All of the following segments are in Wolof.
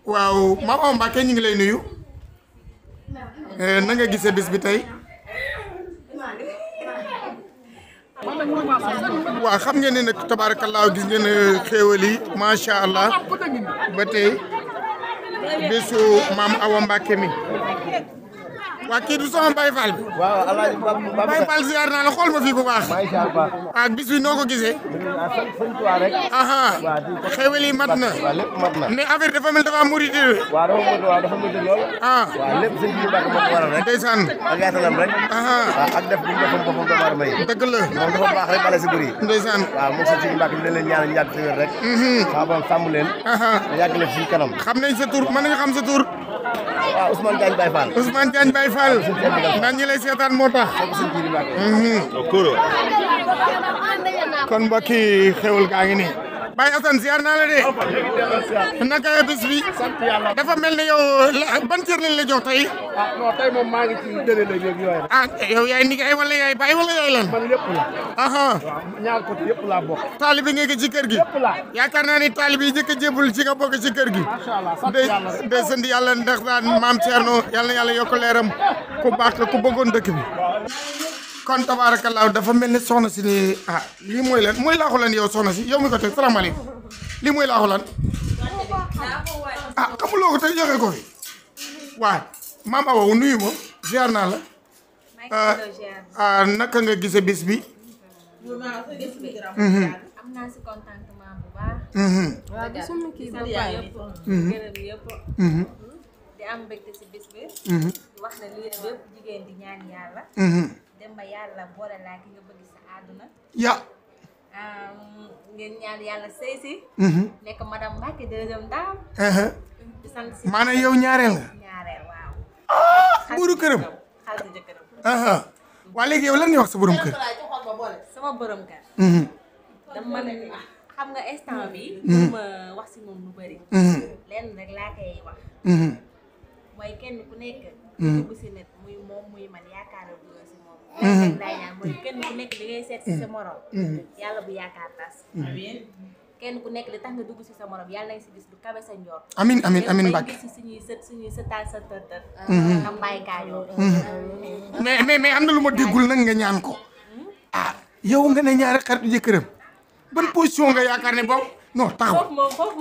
waaw Mame Awa Mbacké ñu ngi lay nuyu na nga gisee bis bi tey waaw xam ngeen ne nag tabaarakallaa gis ngeen xéewal yi macha allah ba tey bésu Mame Awa Mbacké mi waa kii du sama Baye Fall bi. waaw alaaji Baye Fall ziar naa la xool ma fii bu baax. ak bis bi noo ko gisee. xéwal yi mat na. waaw lépp mat na. mais affaire dafa mel dafa murid. waaw dafa mujj lool. waaw lépp sëñ bi Mbàkke moo ko waral rek. ndeysaan. ak yaatalam rek. waaw ak def bi ñu defoon boppam doomu aadama yi. dëgg la. moom dafa baax rek bala si bëri. ndeysaan. waaw moom sëñ bi Mbàkke dina leen ñaanal ñu yàgg si wér rek. waaw bon sàmm leen. yàgg leen fii kanam. xam nañ sa tur mën nañu xam sa tur. waaw Ousmane Diagne Baye Fall. Ousmane Diagne Baye Fall. ndax ñi lay seetaan moo tax. kon mbokk yi xewul gaa ngi nii. Baye Assane ziar naa la de. naka bis bi. dafa mel ne yow ban cër lañ la jox tey. non tey moom maa ngi ci dënnu la yooyu rek. yow yaay nijaay wala yaay baay wala yaay lan. man lépp la. waaw ñaar côté yëpp laa bokk. taalibe nga ci kër gi. lépp la. yaakaar naa ni taalibe yi njëkk a jébul ci nga bokk ci kër gi. macha allah sant yàlla rek. de sant yàlla ndax daan maam Thierno yàlla na yàlla yokk leeram ku baax ku bëggoon dëkk bi. kon tabaarakallaa dafa mel ni soxna si ni lii mooy lan mooy laaxu lan yow soxna si yow mi ko teg salaamaaleykum lii mooy laaxu lan xamuloo ko tey joxe ko fi waaw Mame Awa nuyu ma ziar naa la naka nga gise bis bi am naa si contentement bu baax waaw gisuma kii ba bàyyi gërëm yëpp di am mbégte si bis bi wax ne lii bépp jigéen di ñaan yàlla dem ba yàlla boole laa ki nga bëgg sa àdduna ngeen ñaan yàlla sëy si nekk madame Mbacké deuxième dame di sant si maanaam yow ñaareel nga ñaareel waaw buuru këram xaritu jëkkëram waa léegi yow lan nga wax sa borom kër sama borom kër dama xam nga instant bi ma wax si moom lu bëri lenn rek laa koy wax mooy kenn ku nekk dugg si net muy moom muy man yaakaar bu si moom rek laay ñaan mooy kenn ku nekk li ngay seet si sa morom yàlla bu yaakaar tas kenn ku nekk li tax nga dugg si sa morom yàlla nañ si gis lu kawe sa njort amin amin amin Mbacké gis si suñuy sëtaal sa tëtët am bàyyi kaayoo mais am na lu ma déggul nag nga ñaan ko yow nga ne ñaari xaritu jëkkëram ban position nga yaakaar ne boobu non taxawal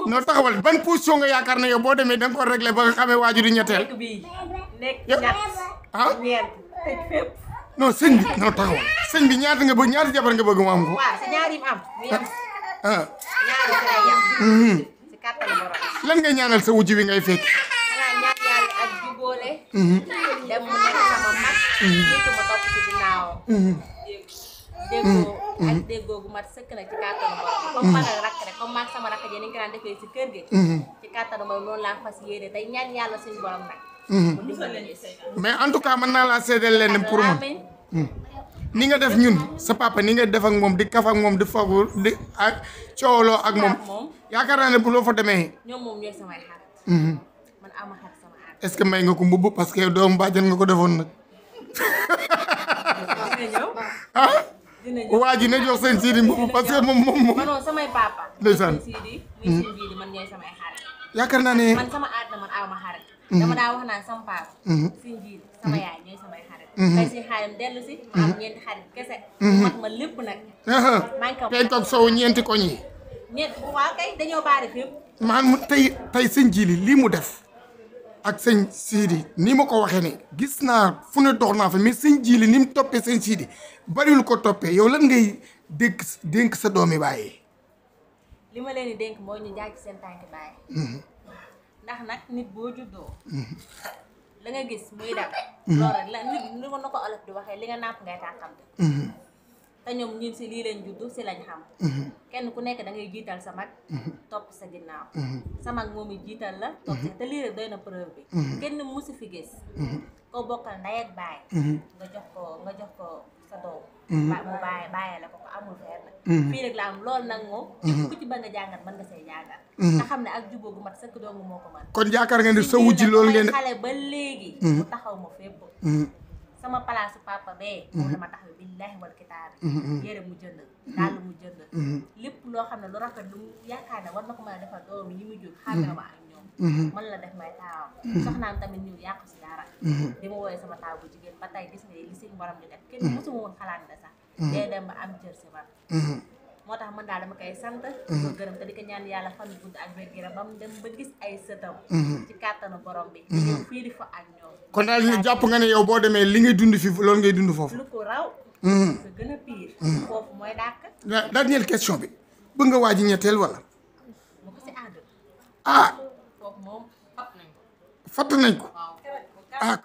non taxawal ban position nga yaakaar ne yow boo demee da nga ko réglé ba nga xamee waajur yi ñetteel nekk ñett ñeent tëj fépp non sëñ bi non taxawal sëñ bi ñaata nga bëgg ñaata jabar nga bëgg mu am ko waaw si ñaari am mu yem ñaari si lay yem si kàttanu borom lan nga ñaanal sa wujj bi ngay fekk xanaa ñaan yàlla ak jubóole dem mu nekk sama mag jiitu ma topp si ginnaaw déggoo ak déggoo gu mat sëkk nag ci kàttanu borom comme man ak rakk rek comme maag sama rakk ji ni ñu ko daan defee si kër gi ci kàttanu borom noonu laa fas yéene tey ñaan yàlla suñu borom nag mu dimbali ñu mais en tout cas mën naa laa seedeel leen pour man ni nga def ñun sa papa ni nga def ak moom di kaf ak moom di fagu di ak coowloo ak moom yaakaar naa ne bu loo fa demee ñoom moom ñooy samay xarit man ama xarit sama xarit est-ce que may nga ko mbubb parce que doomu bàjjan nga ko defoon nag dina ñëw waa ji ne jox seen Sidi mbubb parce que moom non samay papa ndeysaan Sidi muy seen Sidi man ñooy samay xarit yaakaar naa ne man sama àdduna man awma xarit dama daa wax naan sama papa seen Sidi sama yaay ñooy samay xarit tey si xaalim dellu si ma am ñeenti xarit kese mat ma lépp nag maa ngi ko tey toog sow ñeenti koñ yi ñeent waaw kay dañoo baari fépp maanaam tey sëñ Jili lii mu def ak sëñ Sidi ni ma ko waxee ne gis naa fu ne dox naa fa mais sëñ Jili ni mu toppee sëñ Sidi bariwul ko toppee yow lan ngay dénk sa doomi bàyyi li ma leen di dénk mooy ñu jaay ci seen tànki bàyyi ndax nag nit boo juddoo la nga gis muy dem loolu la nit li ma na ko olof di waxee li nga nàmp ngay tàkkamte te ñoom ñun si lii lañ juddu si lañ xam kenn ku nekk da ngay jiital sa mag topp sa ginnaaw sa mag moom it jiital la topp sa te lii rek doy na preuve bi kenn musu fi gis koo bokkal ndey ak baay nga jox ko sa doom mu bàyyi la ko amul fenn fii rek la am loolu nag moom ku ci ba nga jàngat mën nga say jàngat nga xam ne ak jubóo gu mat sëkk doomu moo ko mën kon yaakaar nga ni sa wujji loolu ngeen xale ba léegi mu taxaw ma fépp sama place papa bee moom dama taxaw billahi wal kitaab yére mu jënd dàll mu jënd lépp loo xam ne lu rafet lu yaakaar ne war na ko mën a defal doom yi mu jur xàmmee ma ak ñoom man la def may taawam soxnaam tamit ñëw yàqu si dara di ma wooyee sama taaw bu jigéen ba tey gis nga li si borom di def kenn mosuma woon xalaat ne sax day dem ba am cër si man moo tax man daal dama koy sant ko gërëm te di ko ñaan yàlla fan gudd ak wér-gu-yaram ba mu dem ba gis ay sëtam ci kàttanu borom bi ñëw fii di fa ak ñoom kon daal ñu jàpp nga ne yow boo demee li ngay dund fi loolu ngay dund foofu lu ko raw sa gën a pire foofu mooy dàkk dernière question bi bëgg nga waa ji ñetteel wala mu ko si àdduna ah foofu moom fat nañ ko fatt nañ ko ah